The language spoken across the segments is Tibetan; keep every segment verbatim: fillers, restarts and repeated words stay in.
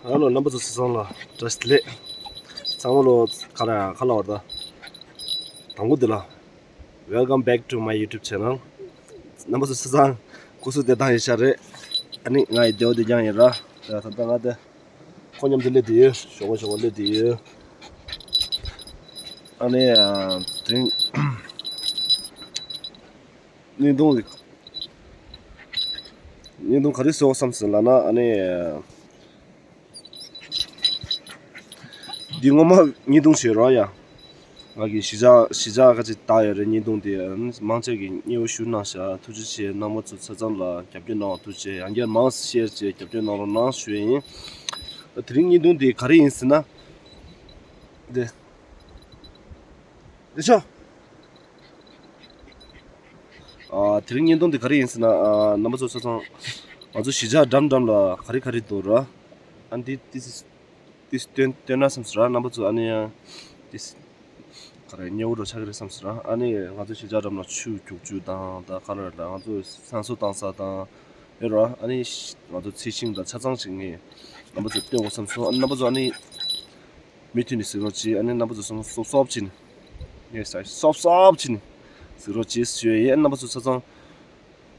ཧ་ལོ། རྣམ་པ་ཚོ་ཆ་ཚང་ལ་བཀྲ་ཤིས་བདེ་ལེགས། ཚང་མ་ལོ་ཁ་ལ་ཁ་ལ་བར་ད་དང་པོ་འདི་ལ། Welcome back to my YouTube channel. རྣམ་པ་ཚོ་ཆ་ཚང་སྐུ་གཟུགས་བདེ་ཐང་ཡིན་ཤག་རེད། ཨ་ནི་ང་ཡི་བདེ་བོ་བདེ་རྐྱང་ཡིན་ར། ད་ད་ལྟ་ང་དེ་ཁོ་མཉམ་དུ་སླེབས་བསྡད་ཡོད། ཞོགས་པ་ཞོགས་པ་སླེབས་བསྡད་ཡོད། ཨ་ནི་ཨ་དེ་རིང་བརྙན་ཐུང་བརྙན་ཐུང་ག་རེ་བཟོ་བསམ་སོང་ལབ་ན། ཨ་ནི་འདི་ངོ་མ་བརྙན་ཐུང་བྱེད་རོགས་ཡ། ང་གི་གཞིས་ཆགས་གཞིས་ཆགས་ཁ་ཅིག་བལྟ་ཡོད་རེད། བརྙན་ཐུང་དེ་མང་ཆེ་གིས་མཉེས་པོ་ཞུ་གནང་ཤག་ཐུགས་རྗེ་ཆེ། རྣམ་པ་ཚོ་ཆ་ཚང་ལ་རྒྱབ་སྐྱོར་གནང་བ་ཐུགས་རྗེ་ཆེ། ཡང་བསྐྱར་མང་ཙམ་ཤེར་བྱས་རྒྱབ་སྐྱོར་གནང་རོགས་གནང་ཞུ་ཡས་ཡིན། དེ་རིང་བརྙན་ཐུང་དེ་ག་རེ་ཡིན་ཟེར་ན། དེ་དེ་ཤོག་ཨ། དེ་རིང་བརྙན་ཐུང་འདི་ག་རེ་ཡིན་ཟེར་ན། ཨ། རྣམ་པ་ཚོ་ཆ་ཚང་ང་ཚོ་གཞིས་ཆགས་འགྲམ་འགྲམ་ལ་ག་རེ་ག་རེ་འདུག་ར། ཨ་འདི་ཏིས་ཏིས་སྟོན་སྟོན་ན་བསམ་སོང་ར། རྣམ་པ་ཚོ་ཨ་ནི་ཡང་ཏིས་ག་རེ་མཉེས་པོ་འདྲ་ཆགས་ཀྱི་རེད་བསམ་སོང་ར། ཨ་ནི་ང་ཚོ་གཞིས་ཆགས་འགྲམ་ལ་ཆུ་རྒྱུག་ཆུ་དང་ད་ག་རེ་ལ་ང་ཚོ་སང་སོ་བཏང་ས་དང་ཡོད་ར། ཨ་ནི་ང་ཚོ་རྩི་ཤིང་དང་ཆ་ཚང་ཅིག་ངས་རྣམ་པ་ཚོ་སྟོན་དགོས་བསམ་སོང་། ཨ་ནི་རྣམ་པ་ཚོ་ཨ་ནི། མུ་མཐུད་ནས་གཟིགས་རོགས་གྱིས། ཨ་ནི་རྣམ་པ་ཚོ་སོབ་སོབ་བྱས་ནས། ཡེ་སའི་སོབ་སོབ་བྱས་ནས་གཟིགས་རོགས་གྱིས་ཞུ་ཡས་ཡིན། རྣམ་པ་ཚོ་ཆ་ཚང་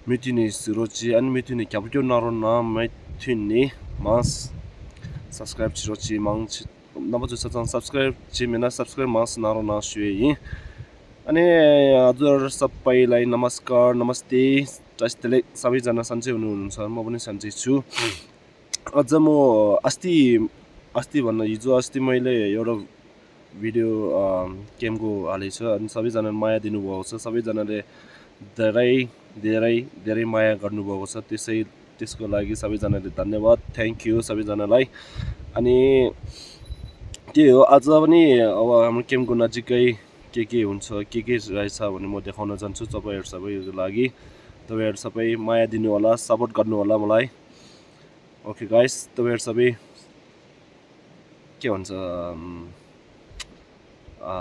མུ་མཐུད་ནས་གཟིགས་རོགས་གྱིས། ཨ་ནི་མུ་མཐུད་ནས་རྒྱབ་སྐྱོར་གནང་རོགས་གནང་། མུ་མཐུད་ནས་མང་སབ་སི་ཀ་རེབ་བྱེད་རོགས་གྱིས། མང་ཆེ་རྣམ་པ་ཚོ་ཆ་ཚང་སབ་སི་ཀ་རེབ་བྱས་མེད་ན་སབ་སི་ཀ་རེབ་མང་ཙམ་གནང་རོགས་གནང་ཞུ་ཡས་ཡིན། ཨ་ནི་ཨ་ཛོར་སབ་པའི་ལའི་ནམ་སི་ཀར་ནམ་སྟེ། བཀྲ་ཤིས་བདེ་ལེགས། सबै जना सन्चै हुनुहुन्छ? म पनि सन्चै छु। आज म अस्ति अस्ति भन्न हिजो अस्ति मैले एउटा भिडियो गेमको हालेको छु। अनि सबैजनाले माया दिनुभएको छ। सबैजनाले धेरै धेरै धेरै माया गर्नुभएको छ। त्यसै त्यसको लागि सबैजनाले धन्यवाद, थ्याङ्क यू सबैजनालाई। अनि त्यही हो, आज पनि अब हाम्रो गेमको नजिकै के के हुन्छ, के के रहेछ भने म देखाउन जान्छु तपाईँहरू सबैको लागि। तपाईँहरू सबै माया दिनुहोला, सपोर्ट गर्नुहोला मलाई। ओके गाइस, तपाईँहरू सबै के भन्छ, अम, अ,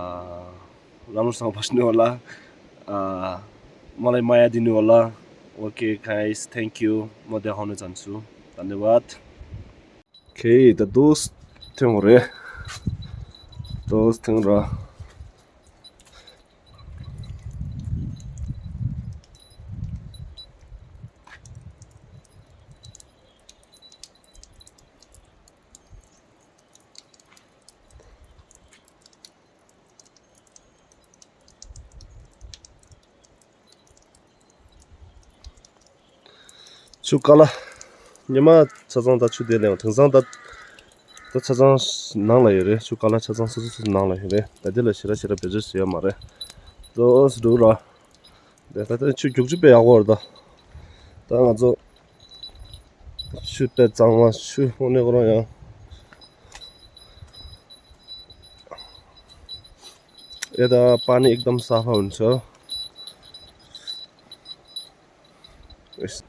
राम्रोसँग बस्नुहोला, अ, मलाई माया दिनुहोला। Okay guys, thank you. म देखाउन जान्छु। धन्यवाद। ओके, ད་དུས་ཐེངས་རེ། དུས་ཐེངས་ར། ཆུ་ཀ་ལ། ཉི་མ་ཆ་ཚང་ད་ཆུ་དེ་ལེན། དེང་སང་ད་ད་ཆ་ཚང་ནང་ལ་ཡོད་རེད། ཆུ་ཀ་ལ་ཆ་ཚང་སོ་སོ་སོ་སོ་ནང་ལ་ཡོད་རེད། ད་དེ་ལ་ཞེ་དྲག་ཞེ་དྲག་བེད་སྤྱོད་བྱེད་ཡོད་མ་རེད། ཏོག་ཙམ་འགྲོ་ར། དེ་ད་ལྟ་ཆུ་རྒྱུག་ཆུ་དཔེ་ཡག་པོ་རེད་ད། ད་ང་ཚོ་ཆུ་དཔེ་གཙང་མ། ཆུ་དངོས་གནས་ཁོ་རང་ཡང་यता पानी एकदम सफा हुन्छ। यस।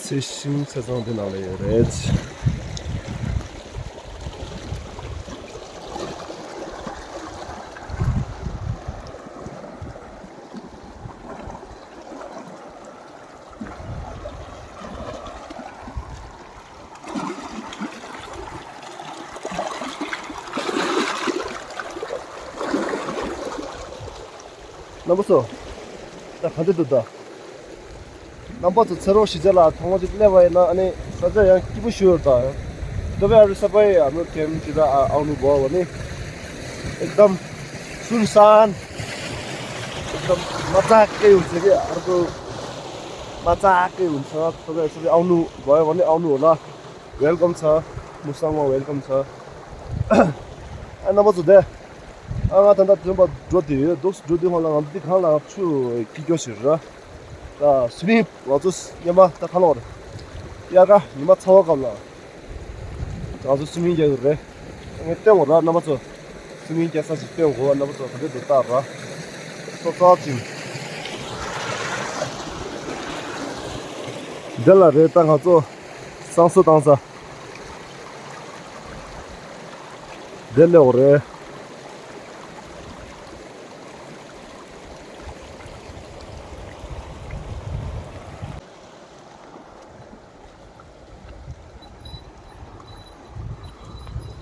རྩི་ཤིང་ཆ་ཚང་དེ་ནང་ལ་ཡོད་རེད། རྣམ་པ་ཚོ། ད་ག་འདྲ་འདུག་ད། རྣམ་པ་ཚོ་ཚེ་རོགས་གཞིས་ཆགས་ལ་ཐོག་མ་ཅིག་སླེབས་པ་ཡིན་ན། ཨ་ནི་ས་ཆ་ཡང་སྐྱིད་པོ་ཞིག་ཡོད་ད། तो भाइहरू सबै हाम्रो गेम चाहिँ आउनुभयो भने एकदम सुनसान, एकदम मजाकै हुन्छ कि। अर्को मजाकै हुन्छ। तपाईँहरू सबै आउनुभयो भने आउनु होला। वेलकम छ, मुस्ताङमा वेलकम छ। आ, नम्बर छु दे। आ, ང་ད་ལྟ་དོན་པ་འགྲོ་དེ་ཡོད་འདུག་འགྲོ་དེ་ཧོ་ལ་ང་འདི་གང་ལ་ཆུ་ཀི་ཀྱོ་ཞིག་ར། ད་སུ་མིང་ང་ཚོ་ཉི་མ་ད་ཁ་ལོག་རེད། དབྱར་ཁ་ཉི་མ་ཚ་བ་སྐབས་ལ་ང་ཚོ་སུ་མིང་རྒྱག་གི་རེད། ངས་སྟོན་གོ་ར་རྣམ་པ་ཚོ། སུ་མིང་རྒྱག་ས་ཞིག་སྟོན་གོ་རྣམ་པ་ཚོ་ག་འདྲ་འདུག་ལྟ་ར། ཚོ་ཚ་ཅིང་། འདི་ལ་རེད། ད་ང་ཚོ་བསང་གསོལ་བཏང་ས། འདི་ལ་འོ་རེད།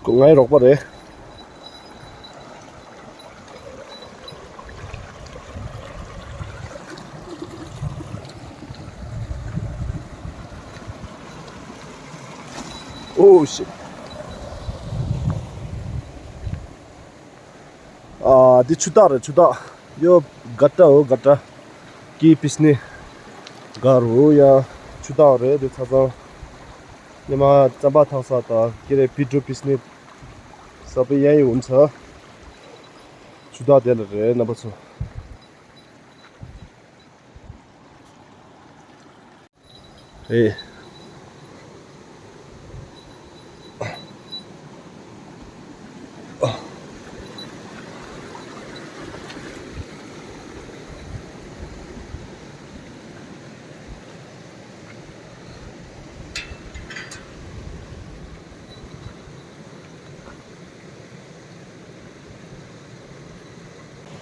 ཁོ་ངའི་རོགས་པ་རེད། Oh shit. ཨ། འདི་ཆུ་སྟག་རེད། ཆུ་སྟག་ཡོ། ག་ཏྲ་འོ། ག་ཏྲ་ཀི་པིས་ནི་ག་རུ་ཡ། ཆུ་སྟག་རེད། འདི་ཚ་ཚང་ཉི་མ་རྩམ་པ་འཐག་ས་དང་ཀི་རེ་པི་ཏྲུ་པིས་ནི་ས་པི་ཡན་ཡོད་ས། ཆུ་སྟག་དེ་ལ་རེད་རྣམ་པ་ཚོ། ཨེ།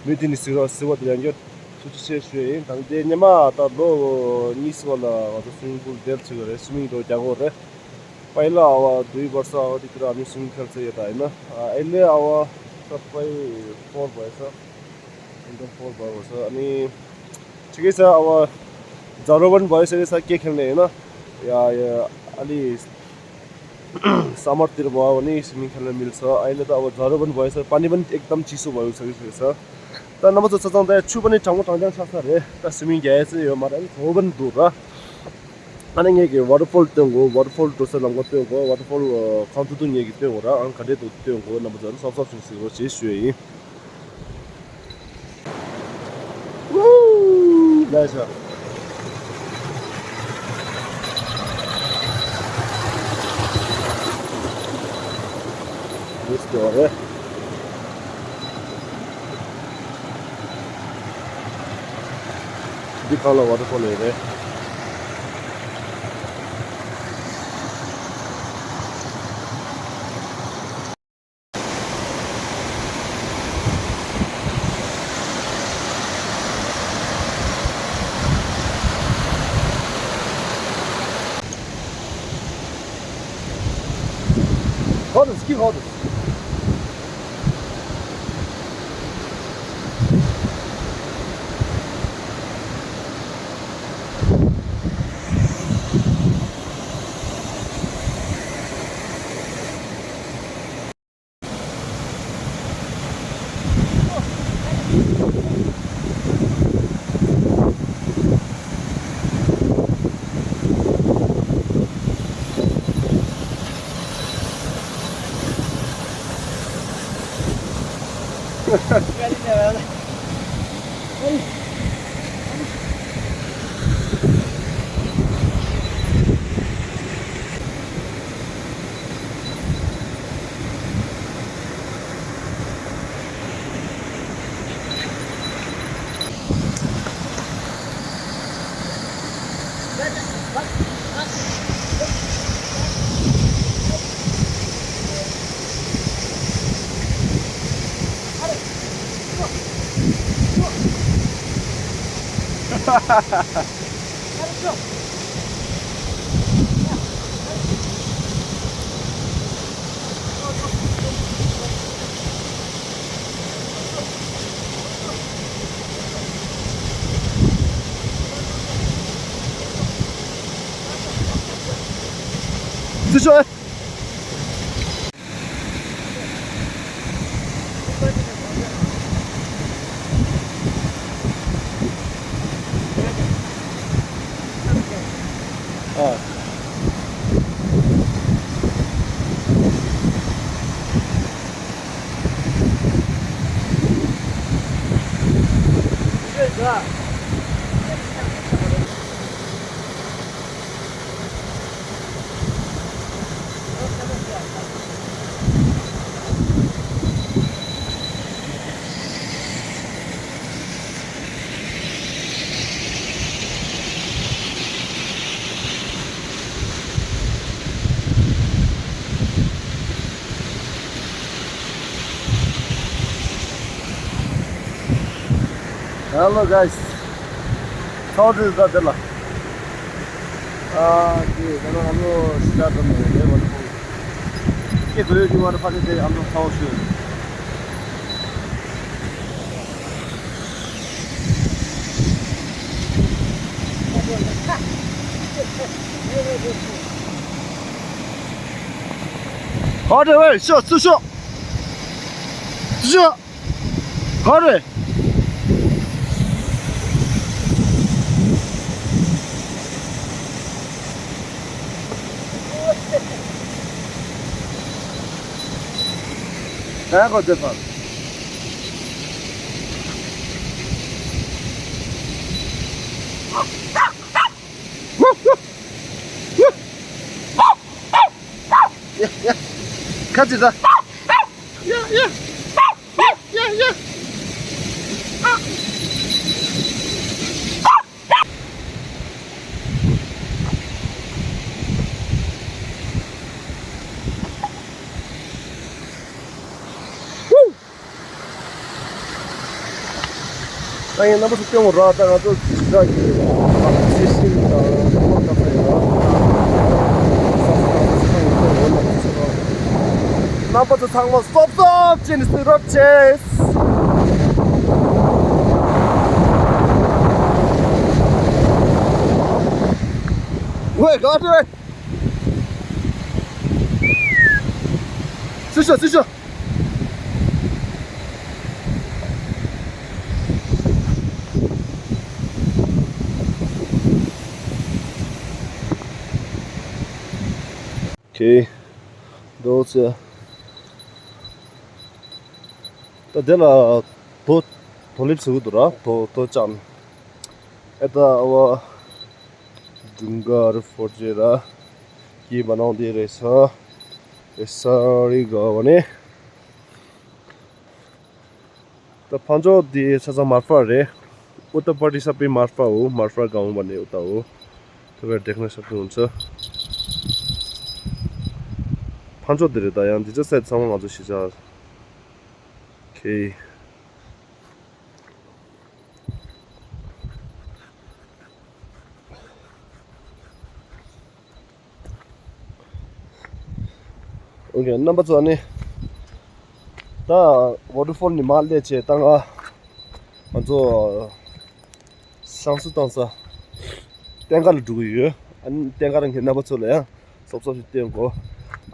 མི་དེ་ནི་ཟེར་བ་ཟེར་བ་དེ་ཡང་བསྐྱར་ཐུགས་རྗེ་ཆེ་ཞུ་ཡ་ཡིན། ད་དེ་ཉི་མ་ད་ལོ་གཉིས་སོགས་ལ་ང་ཚོ་སུ་མིང་པུལ་དེར་ཚུད་ཀྱི་རེད། སུ་མིང་དོ་རྒྱག་གོ་རེད། पहिला आवा दुई वर्ष अगाडि तिर हामी स्विमिङ खेल्छ यता, होइन? अ, अहिले आवा सबै फोहोर भएछ, एकदम फोहोर भएको छ। अनि ठिकै छ, अब जाडो पनि भइसकेको छ, के खेल्ने, होइन? या, या, अलि समरतिर भयो भने स्विमिङ खेल्न मिल्छ। अहिले त अब जाडो पनि भएछ, पानी पनि एकदम चिसो भइसकेको छ। त नम्बर छ, छ, छ, छु पनि ठाउँमा ठाउँ जान सक्छ अरे। त स्विमिङ ग्याए चाहिँ यो मारे अलि थो पनि दूर र। अनि यहाँको वाटरफल त्यो हो, वाटरफल टोसा लम्का त्यो हो, वाटरफल, अ, खान तुतु यहाँको त्यो हो र, अनि खडे त्यो हो, नम्बर छ, सब सब सुन सुन हो, जे सुए। Woo! Nice one. This door, eh? འདི་གང་ལ་ཝ་ཊར་ཕོལ་ཡོད་རེད། Hold this, keep hold this. Hello guys. How is the Dela? Ah, okay, then I'm going to start the day. What? Okay, do you want to party day? I'm not so sure. Hard away, sure, sure, sure. Sure. Hurry! There go, Stefan. Yeah, yeah. Catch it, huh? Yeah, yeah. Yeah, yeah. ད་ཡིན་རྣམ་པ་ཚོ་སྟོན་རོགས། ད་ང་ཚོ་ཇི་ལྟར་གྱི་ཚེ་ཤིང་དང་ཁོ་ལྟ་བུ་ཡོད། རྣམ་པ་ཚོ་ཚང་མ་སོབ་སོབ་བྱས་ནས་གཟིགས་རོགས་བྱས། ཝེ་ག་ཏེ་ཝེ། སུ་ཤོ་སུ་ཤོ། ཁེ། དོ་ཚེ། ད་དེ་ལ་དོ་དོ་ལེབ་ཟེར་གི་འདུག་ར། དོ་དོ་ཅམ། ཨེ་ད་ཨ་བ། དུང་དཀར་ཕོར་ཅེ་ར། ཀི་མ་ནང་དེ་རེ་ས། རེ་ས་རི་ག་བ་ནི། ད་ཕ་ཇོ་དེ་ས་ས་མར་ཧྥ་རེད། ཨུ་ཏ་པ་ཏི་ས་པི་མར་ཧྥ་འོ། མར་ཧྥ་གང་བ་ནི་ཨུ་ཏ་འོ། ད་བར་དེ་ཁ་ན་ས་པི་འོ་ཚ། ཕ་ཇོ་དེ་རེད། ད་ཡང་འདི་ཚ་སེ་ཚང་མ་ང་ཚོ་ཤི་ཆ། ཁེ། ཨོ་ཁེ། རྣམ་པ་ཚོ་ཨ་ནི། ད་ཝ་ཊར་ཕོལ་ནི་མ་སླེབས་བྱས་ད་ང་ང་ཚོ་སང་སུ་བཏང་ས་ཏན་ཀ་ལ་འགྲོ་གི་ཡོད། ཨ་ནི་ཏན་ཀ་རང་གི་རྣམ་པ་ཚོ་ལ་ཡང་སོབ་སོབ་ཞིག་སྟོན་གོ།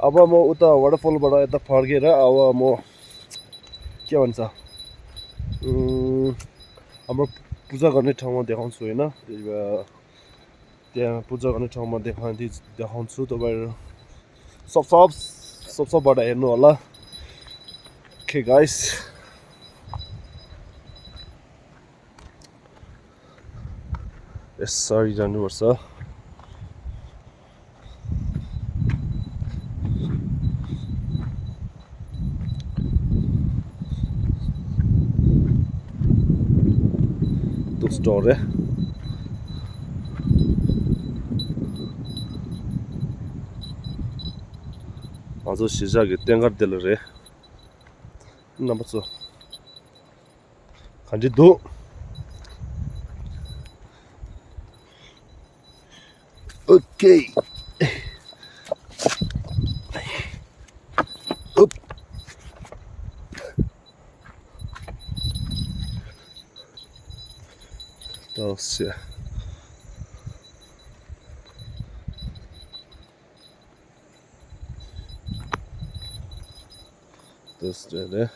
ཨ་བ་མོ་ཨུ་ཏ་ཝ་ཊར་ཕོལ་བ་ར་ཨེ་ད་ཕར་གེ་ར་ཨ་བ་མོ། ཀྱེ་ཝན་ས། ཨུམ། ཨ་མ་པུ་ཛ་ག་ནི་ཁྲང་མ་དེ་ཁང་ཚོ་ཡིན་ན། དེ་བ། དེ་པུ་ཛ་ག་ནི་ཁྲང་མ་དེ་ཁང་དེ་དེ་ཁང་ཚོ་དོ་བར། སོབ་སོབ། སོབ་སོབ་བར་ད་ཡིན་ནོ་ལ། Okay, guys. Yes, sorry, Johnny, what's up? ཏུག་སི་ཏོར་རེད། ང་ཚོ་གཞིས་ཆགས་ཀྱི་རྟེན་མཁར་འདི་ལ་རེད། རྣམ་པ་ཚོ། ག་འདྲ་འདུག Okay. ཨུབ། ཏོག་ཙམ། ཏོག་ཙམ་རེད།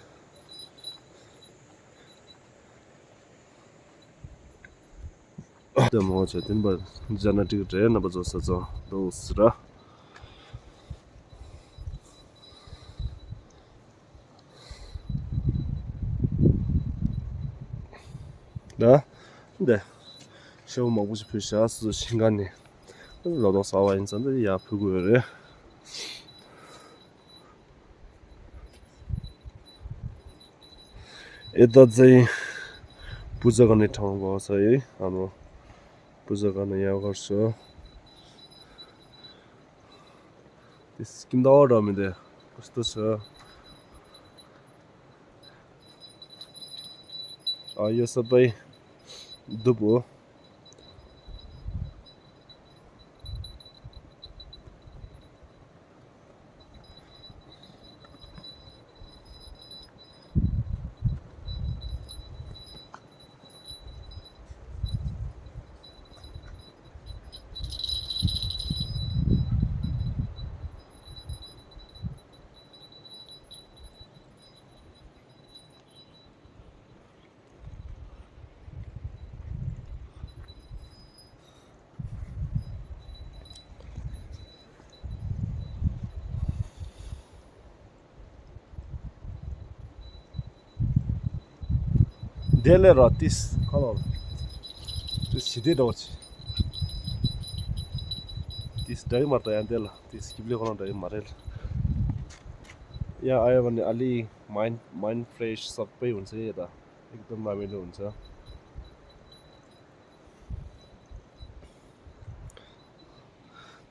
ལྟད་མོ་བྱས་ཏེ་འབར་འཇགས་ན་འགྲིག་རེད། རྣམ་པ་ཚོ་ས་ཚང་འདུག་ཟེར་ར། ད་འདི་ཤེའུ་མང་པོ་ཞིག་ཕུལ་བཞག་སུ་ཤིང་ཀ་ནས་ལོ་ཏོག་ཟ་བ་ཡིན་ཙང་འདི་ཡར་ཕུལ་དགོས་རེད། ཨེ་ད་ཙེ། པུ་ཛ་ག་ནས་ཁྲང་གོ་ས་ཡི་ཨ་ནོ། པུ་ཛ་ག་ནས་ཡག་གར་སོ། དེ་སྐྱིན་ཟླ་བ་འདྲ་མི་འདུག་ཨུ་སྟོ་ས། ཨ་ཡོ་ས་པའི། འདུག་བོ། དེ་ལས་ར་ཏིས་ཁ་ལོ་ཏིས་ཞི་བདེ་འདྲ་བོ་ཆེ། ཏིས་འདྲ་ཡི་མ་རེད་ད་ཡང་དེ་ལ་ཏིས་སྐྱིབ་ལེ་ཁོ་རང་འདྲ་ཡི་མ་རེད་ལ། ཡང་ཨ་ཡ་བ་ནི་ཨ་ལི་མའིན་མའིན་ཕྲེཤ་སག་པེ་ཡོང་ཚེ་ཡ་ད་ཨེག་དམ་ར་མེ་ལེ་ཡོང་ཚེ།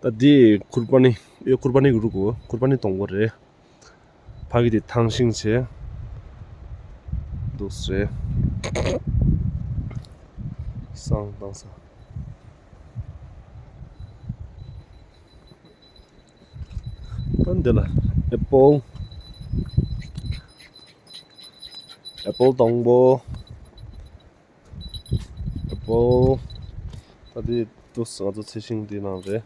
ད་འདི་ཁུར་པ་ནི་ཡོད། ཁུར་པ་ནི་རུ་གོ་ཁུར་པ་ནི་དང་པོ་རེད། ཕ་གི་དེ་ཐང་ཤིང་བྱས་འདུག་ཟེར། སང་དང་ས། ད་འདི་ལ་ཨེ་པོལ། ཨེ་པོལ་དང་པོ། ཨེ་པོལ། ད་འདི་འདུག་ང་ཚོ་ཚེ་ཤིང་འདི་ནང་རེད།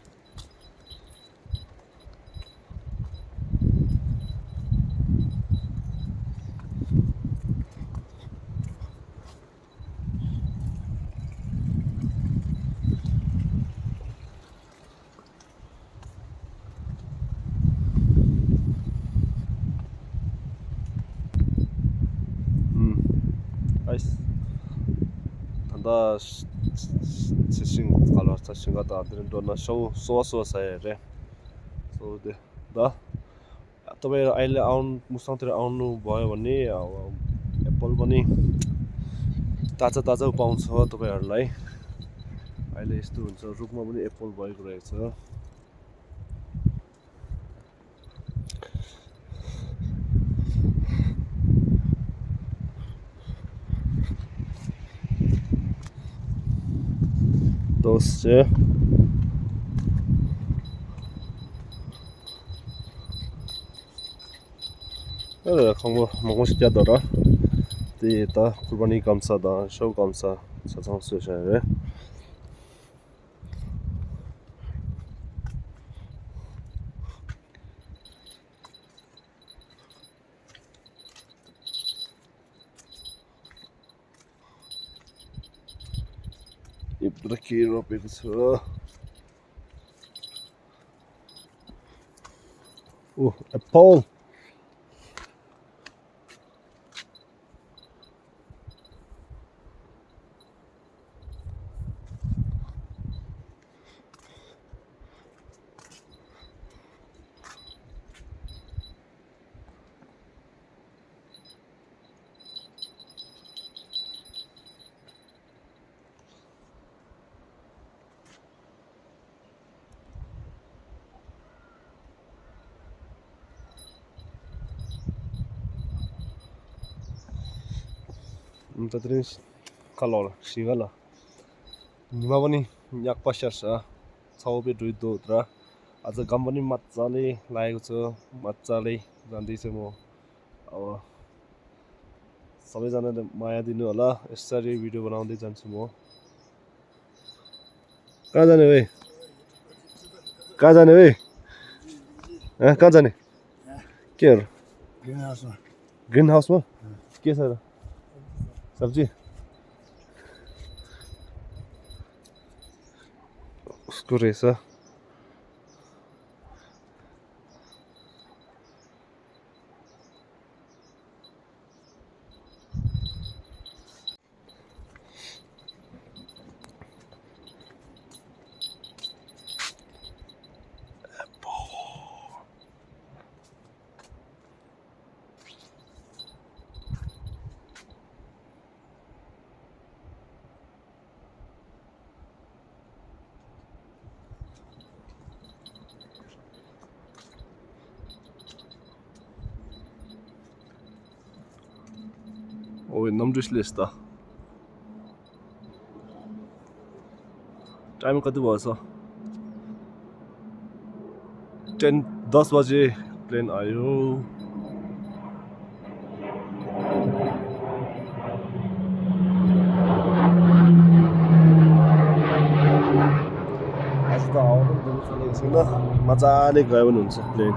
ཨམ། ཨའི་སི། ད་ལྟ་ཚེ་ཤིང་ག་ལ་ཚེ་ཤིང་ག་ད་འདིར་འགྲོ་ན་ཤོ་སོ་བ་སོ་བ་ཟ་ཡ་རེད། སོ་བ་དེ་ད། ཏོ་བའི་ཨའི་ལེ་ཨའུན་མུ་སང་ཏེར་ཨའུན་ནུ་བའི་བ་ནི་ཨེ་པོལ་བ་ནི་ཏ་ཙ་ཏ་ཙ་བ་པའུན་སོ་ཏོ་བའི་ཨར་ལའི་ཨའི་ལེ་སྟུ་ཨུན་སོ་རུག་མ་བ་ནི་ཨེ་པོལ་བའི་གུ་རེ་སོ། ཏོས་ཅེ། ཨ་ལ་ཁང་པ་མང་པོ་ཞིག་བརྒྱབ་འདུག་ར། དེ་ད་ཁུར་པ་ནི་སྐམ་ས་དང་ཤོ་སྐམ་ས་ཆ་ཚང་བཟོས་བཞག་ཡོད་རེད། ཡིབ་ར་ཁི་རོ་པེ་ཁུ་སོ། ཨོ། ཨེ་པོལ། ད་དེ་རིང་ཁ་ལོར་ཞིང་ཁ་ལ་ཉི་མ་བ་ནི་ཉག་པ་ཤར་ཤག་ཚ་བོ་པའི་འགྲོས་འདུག་དྲ། ཨ་ཙི་གམ་པ་ནི་མ་རྩ་ལེ་ལའི་གུ་ཚོ་མ་རྩ་ལེ་ཟ་འདི་ཚེ་མོ། ཨ་བ། ས་བའི་ཟ་ན་མ་ཡ་འདི་ནུ་ལ་ཨེ་ས་རེ་བི་ཌིའོ་བ་ནང་འདི་ཙམ་ཚུ་མོ། कहाँ जाने भाइ? कहाँ जाने भाइ? हाँ, कहाँ जाने? के हो? ग्रिन हाउसमा। ग्रिन हाउसमा? के छ र? सब्जी? उसको रहेछ। ཨོ་ཝེ་གནམ་གྲུ་སླེབས་ད། टाइम कति भयो सर? टेन, दस बजे प्लेन आयो। आज त हावामा पनि चलेको छैन, मजाले गयो भने हुन्छ plane.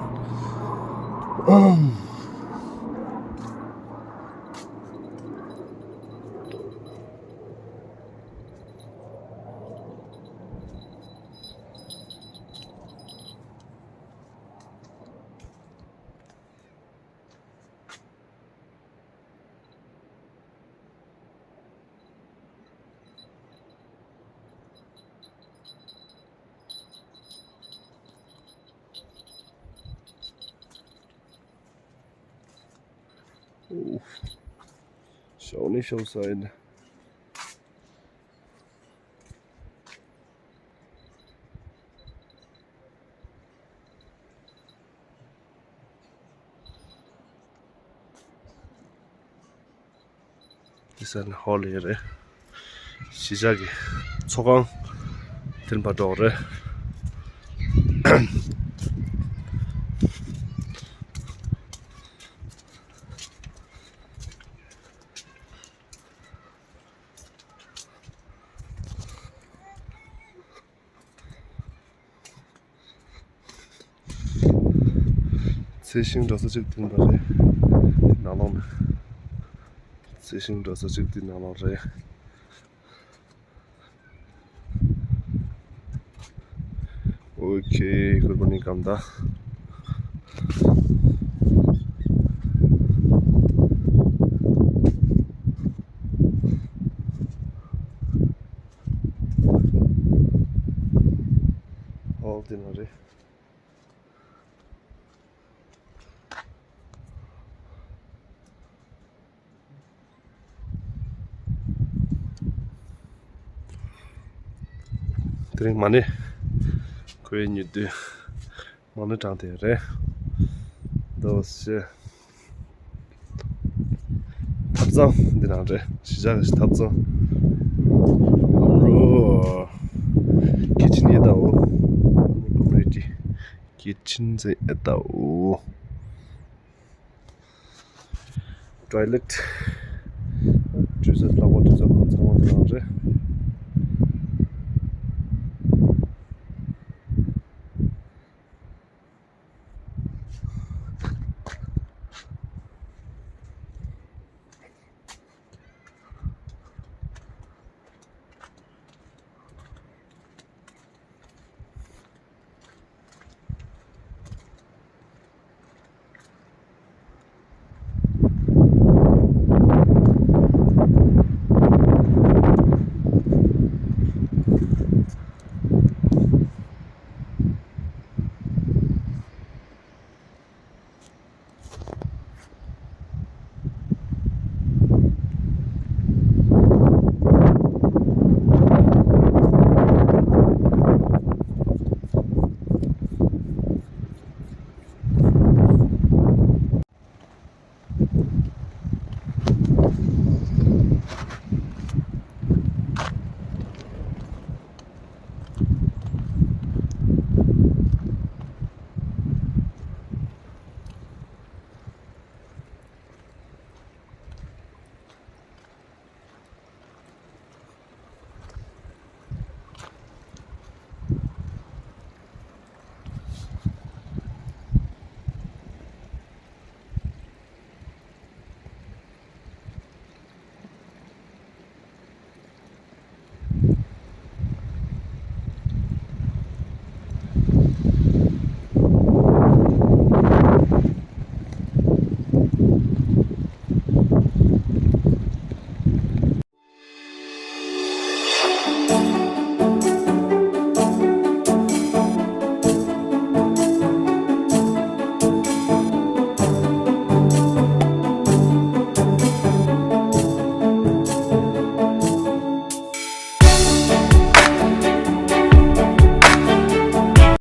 Oof. Show me, show side. དེ་ས་ནི་ཧོལ་ཡེ་རེད། གཞིས་ཆགས་ཀྱི་ཚོགས་ཁང་དེར་འབར་འགྲོ་རེད། རྩི་ཤིང་འགྲོ་ས་གཅིག་དེ་འདྲ་རེད། དེ་ནང་ལོགས་ནས། རྩི་ཤིང་འགྲོ་ས་གཅིག་དེ་ནང་ལོགས་རེད། ཨོ་ཁེ། གུར་པ་ནི་གམ་ད། ཨོ་དེ་ནང་རེད། དེ་རིང་མ་ཎི་ཁོའི་ཉེ་དུས་མ་ཎི་བགྲངས་དེ་རེད། དོ་ཤེ། ཐབ་ཚང་འདི་ནང་རེད། གཞིས་ཆགས་ཀྱི་ཐབ་ཚང་། ཨ་རོ། ཁི་ཆིན་ཡེ་ད་འོ། ཀོ་མུ་ནི་ཊི་ཁི་ཆིན་ཟེར་ཡེ་ད་འོ། ཊོའི་ལེཊ། ཊོའི་ལེཊ་ལྷག་པ་ཊོའི་ལེཊ་ཁང་ཚང་མ་དེ་ནང་རེད།